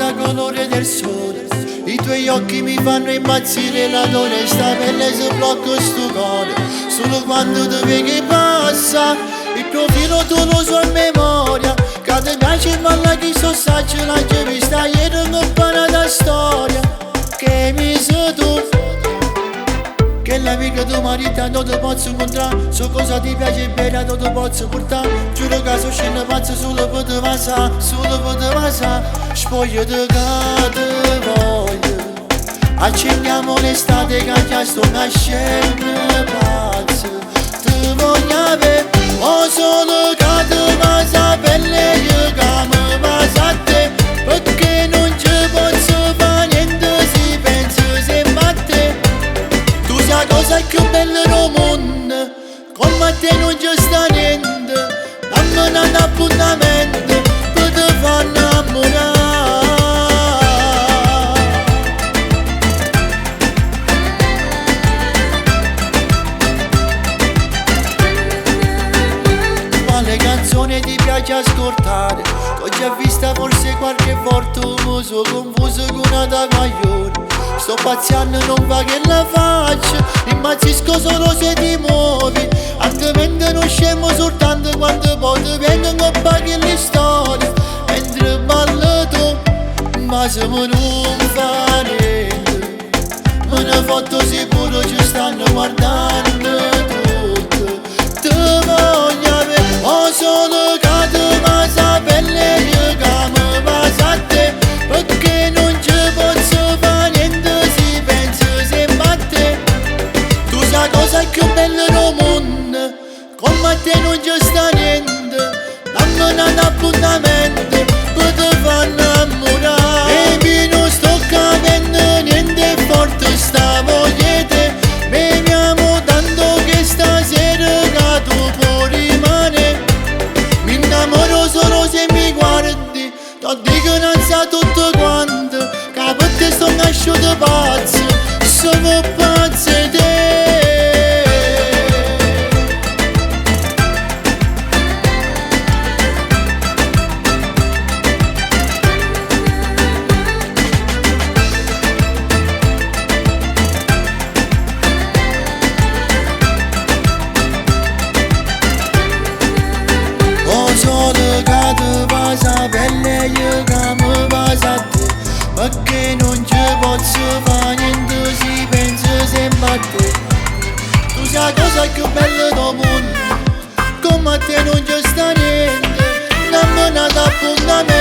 giornata colore del sole. I tuoi occhi mi fanno impazzire, l'odore sta pelle si blocca sto cuore. Solo quando ti vedi passa, il profilo tu lo so a memoria. Che ti piace balla chi so saggio, l'ha già vista ieri non parla da storia. Che mi sei tu? Che l'amica tua marita non ti posso incontrare. So cosa ti piace bene non ti posso portare. Giuro che sono scena pazza solo per te passare, solo per te passare. Spoglio di che te voglio. Accendiamo l'estate che già sto nascendo pazzo. Ti voglio avere, o solo che ti passa pelle io che mi passa a te. Perché non ci posso fare niente se penso sempre a te. Tu sei la cosa più bella del mondo, come a te non ci sta niente. Dammi un appuntamento per te far innamorare. Quale canzone ti piace ascoltare? T'ho già vista forse qualche volta, mi sono confuso con una da guaglione. Sto pazziando, non va che la faccio, impazzisco solo se ti muovi. Altrimenti non scemo soltanto quando poi ti vengono a pagare le storie. Mentre ballo tu, ma se me non fa niente, me ne foto sicuro ci stanno guardando tutti. Ti voglio avere, o solo che ti passa pelle io che mi passa a te. Perché non ci posso fare niente se penso sempre a te. Tu sei la cosa più bella del mondo, come a te non ci sta niente. Dammi un appuntamento per te far innamorare. Baby non sto capendo niente, forte sta voglia te. Beviamo tanto che stasera che tu puoi rimanere. Mi innamoro solo se mi guardi, ti dico innanzi a tutto quanto, che per te sono nasciuto pazzo, sono pazzo di te. O sole che ti passa pelle io che mi passa a te. Perché non ci posso fare niente se penso sempre a te. Tu sei la cosa più bella del mondo, come a te non ci sta niente. Dammi un appuntamento.